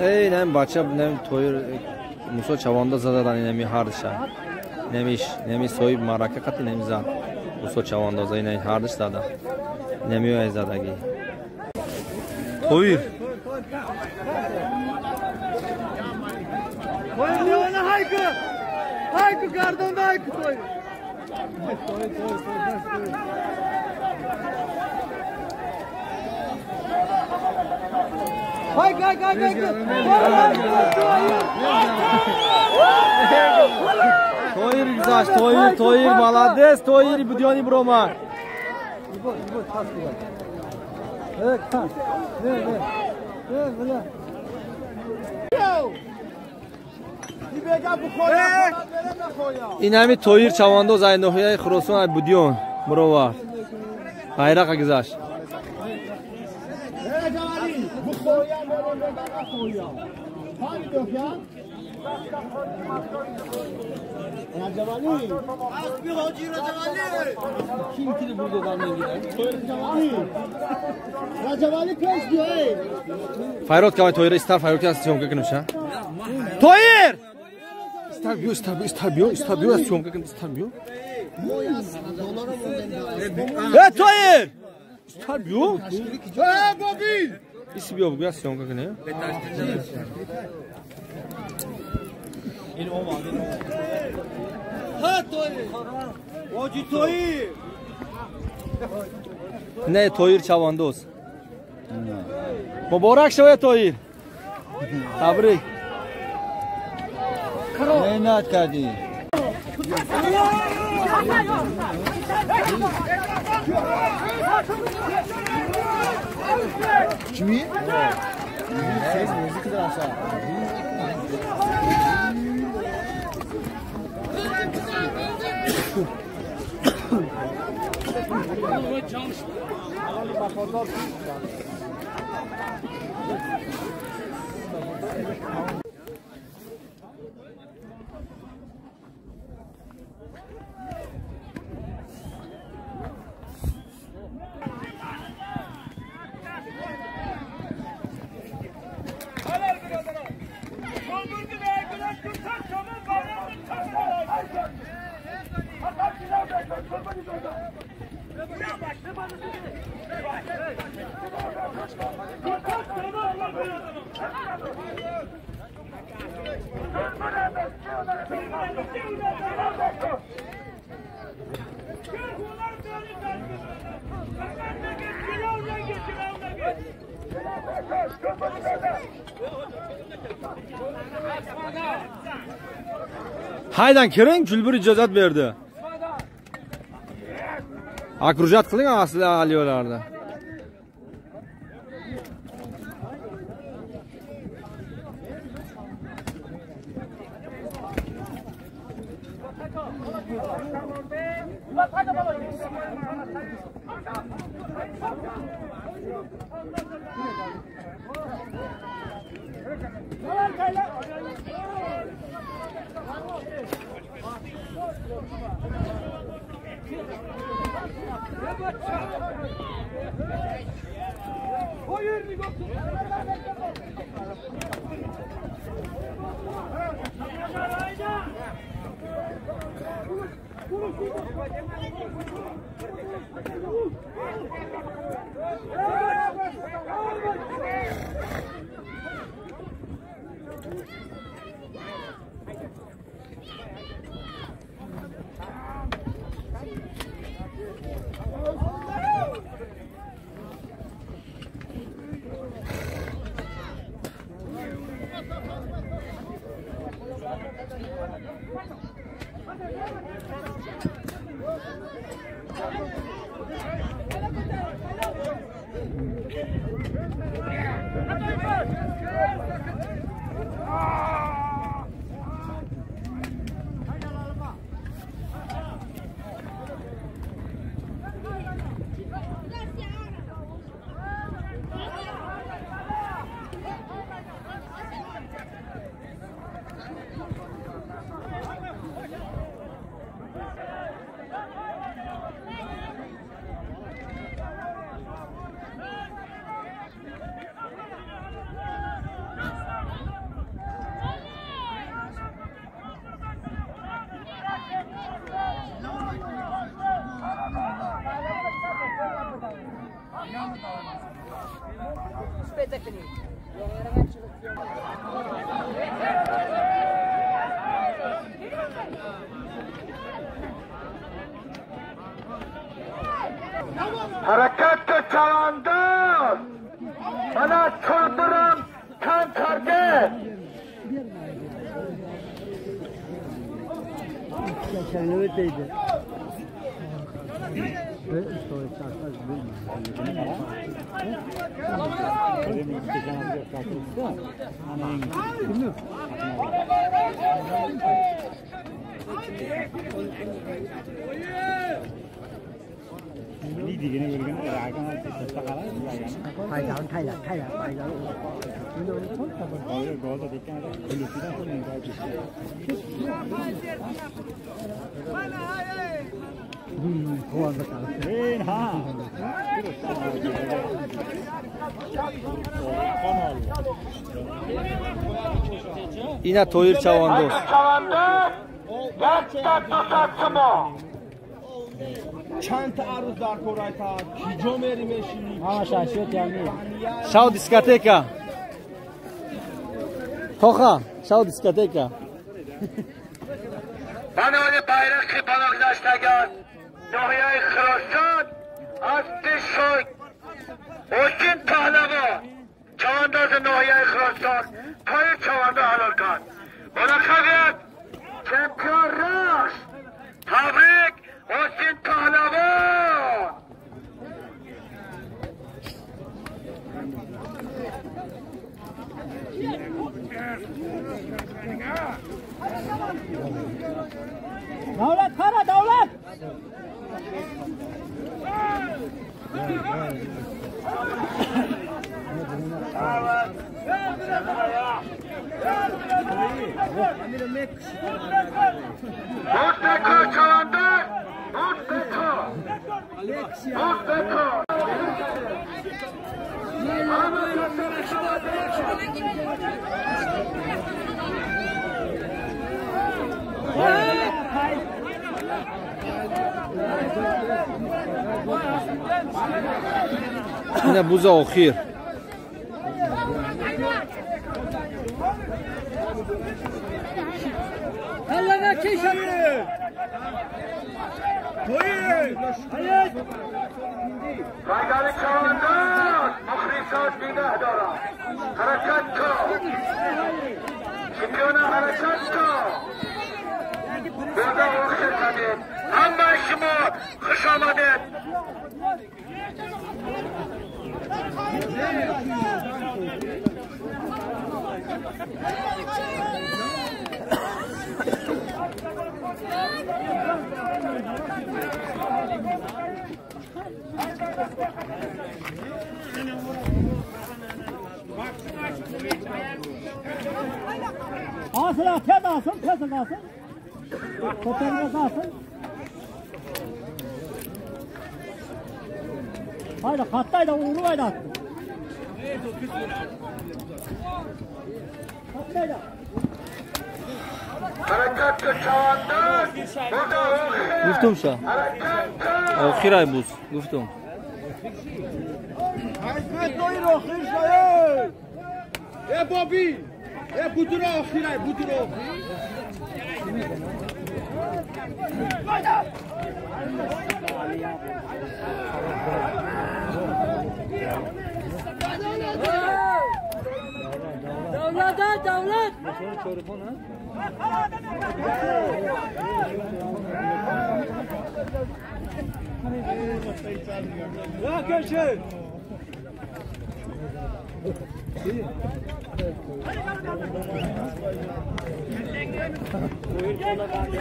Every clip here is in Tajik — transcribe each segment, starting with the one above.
Эй, нем бача, нем тоир Мусо чаванда зададан инами ҳардиша. Немиш, неми соҳиб марака қати неми зад. Мусо чавандоза ина ҳардиш зада. Неми ай задаги. Тоир. Тоир хайку. Хайку гардон хайку тоир. Hayk hayk hayk hayk. Тоир гузашт, Тоир, Тоир, молодец, Тоир, Будёни бромад. Ин ҳами Тоир чавандоз ай ноҳияи Хуросон ай Будён бировард. Байрақа гузашт. Файрод кавай Тоира истар файрод ки съёмка кунем ша. Тоир! Истар биё, истар биё, истар биё, истар биё, съёмка кунем, истар биё. Э, Тоир! Истар биё. Э, Боби! Иси биё бугӯя съёмка кунем. Ин омад, ин омад. Ҳа, Тоир! Оҷи Тоир! Не, Тоир чавандоз. Муборак шавед, Тоир. Табрик. Меҳнат кардӣ. Чми? Haydan kiring, Julbur ijozat berdi. Окружать qiling asli aliyolarni. Aspetta che حرکت چوانداز من چادرم کم کرده. Ина Тоир Чавандоз. Шав дискотека. Тоха, шав дискотека. بنای بیرق پناهگذشتگان ناحیه خراسان از شد حسین پهلوان چوانداز ناحیه خراسان پای چوانده حلال کرد. ملقب چمپیون راست. تبریک حسین پهلوان. دولت خرا دولت. مستکو چوانداز مستکو مستکو. Ина буза охир. رایگان چوانداز مخلصات نگاه دارم. حرکت کن چمپیون، حرکت کن. برده آخر کنید. همه شما خوش آمدید. Asıl tez alsın, tez alsın. Toparına alsın. Haydi kattaydı, uğurlu haydi attı. Kattaydı. Гуфтум ша. Охир ай буз, гуфтум. Э Боби, э бутура охир ай, бутура охир. Davlat ha, davlat.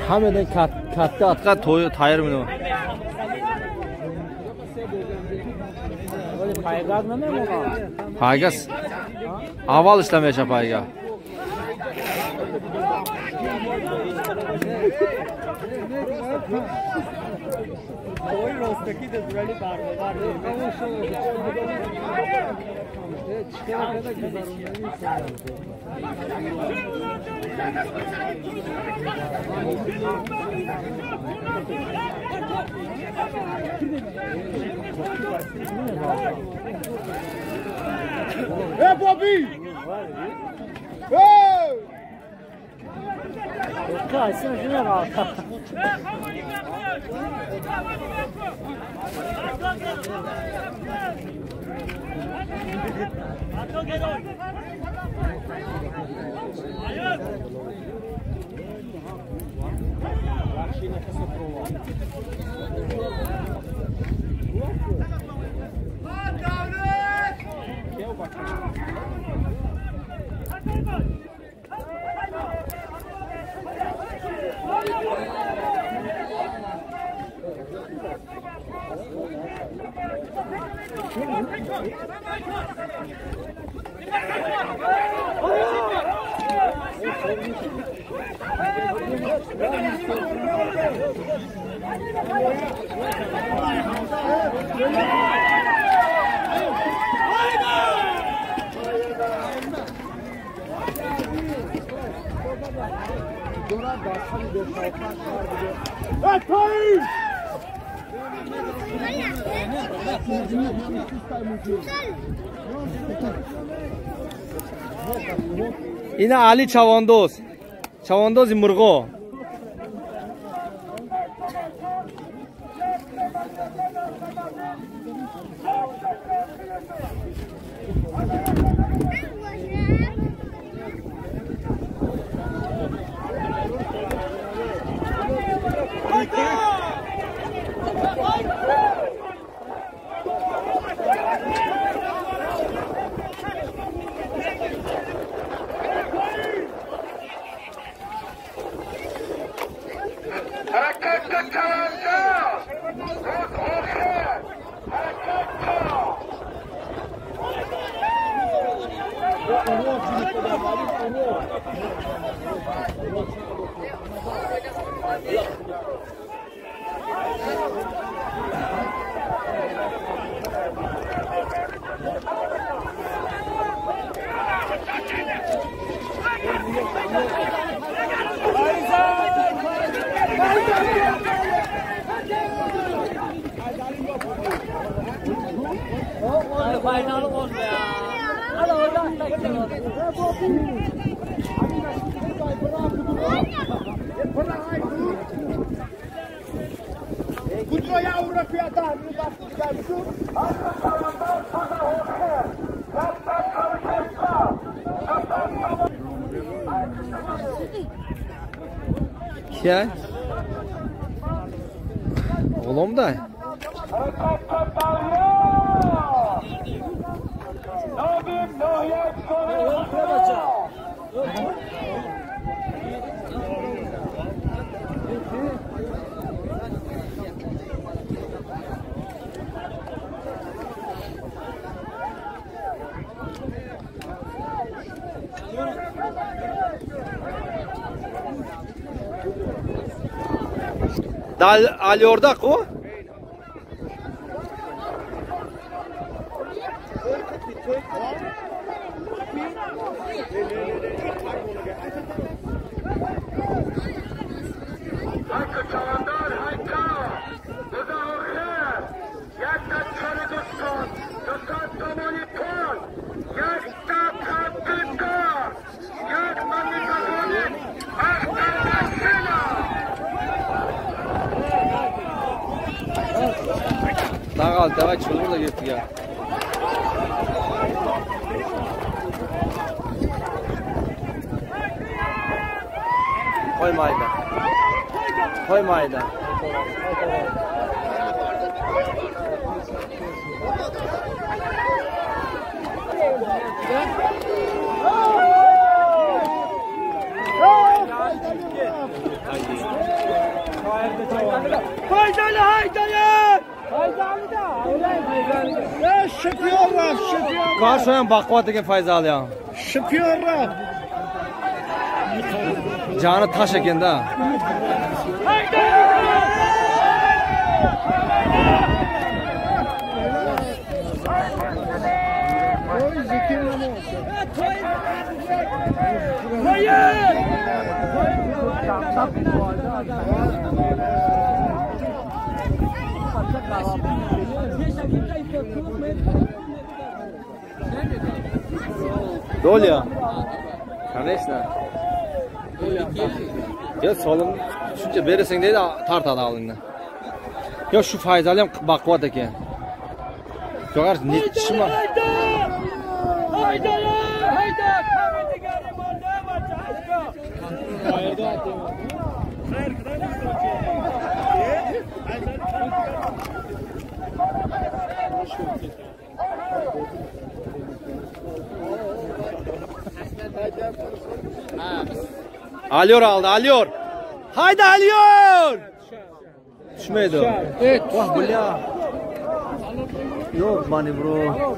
Ҳамедан катта атқа тайёр менамад. Пайгас аввал ишла меша пайга. Hey Bobby! Hey! Ина Али Чавандоз. Чавандози мурғо. Кия? Ғуломдай? Алиорда ку? Дағал, давай чулур да гирифтига. Қой майда. Қой майда. Faydalı haydalı! Şipiyor raf, şipiyor. Karşıyan bakvat ekan Fayzali ham. Şipiyor raf. Joni tosh ekanda. Доля. Конечно. Yo solim shuncha berasan deydi, tortadi oldingdan. Yo shu Fayzali ham baquvvat ekan. Yo'qar nechima? Hayda! Hayda! Kamedigari molda bacha ashka. Alıyor aldı, alıyor. Haydi alıyor. Tushmaydi. Voh, бля. Yo'q, mani bro.